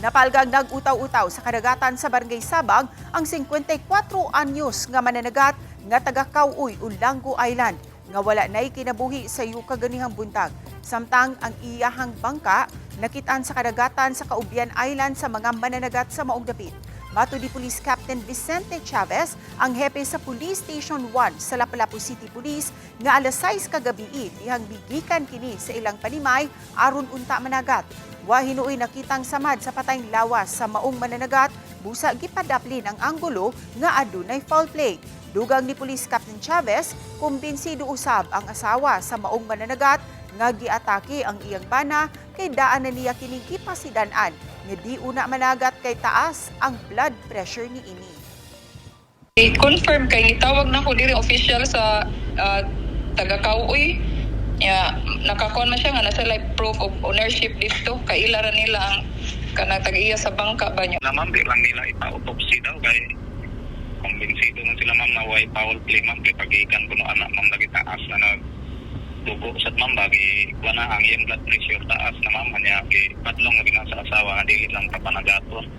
Napalgang nag-utaw-utaw sa kadagatan sa Barangay Sabang ang 54 anyos nga mananagat nga taga Kauy, Olango Island nga wala na'y kinabuhi sa yuka ganihang buntag. Samtang ang iyahang bangka nakitaan sa kadagatan sa Kaubyan Island sa mga mananagat sa maong dapit. Matud ni Police Captain Vicente Chavez, ang hepe sa Police Station 1 sa Lapu-Lapu City Police, nga alas 6 kagabi dihang migikan kini sa ilang panimay aron unta managat. Wa hinuoy nakitang samad sa patayng lawas sa maong mananagat, busa gipadaplin ang anggulo nga adunay foul play. Dugang ni Police Captain Chavez, kumbinsido usab ang asawa sa maong mananagat nga giatake ang iyang bana kay daan na niya kining gipasidan-an nga di una managat kay taas ang blood pressure ni ini. I-confirm kay gitawag na ko diri official sa taga Kauy. Ya, nakakuan man siya nga nasa like proof of ownership dito kay ila ra nila ang kanang tag-iya sa bangka ba niya. Na ma'am, di lang nila ipa-autopsy daw kay kumbinsido man sila, ma'am, na way foul play, ma'am, kay pagikan kuno anak, ma'am, lagi taas na nag dugo sad, ma'am, bagi kuha na ang iyang blood pressure taas na, ma'am, anya gi padlong na sa asawa nga dili lang kapanagaton.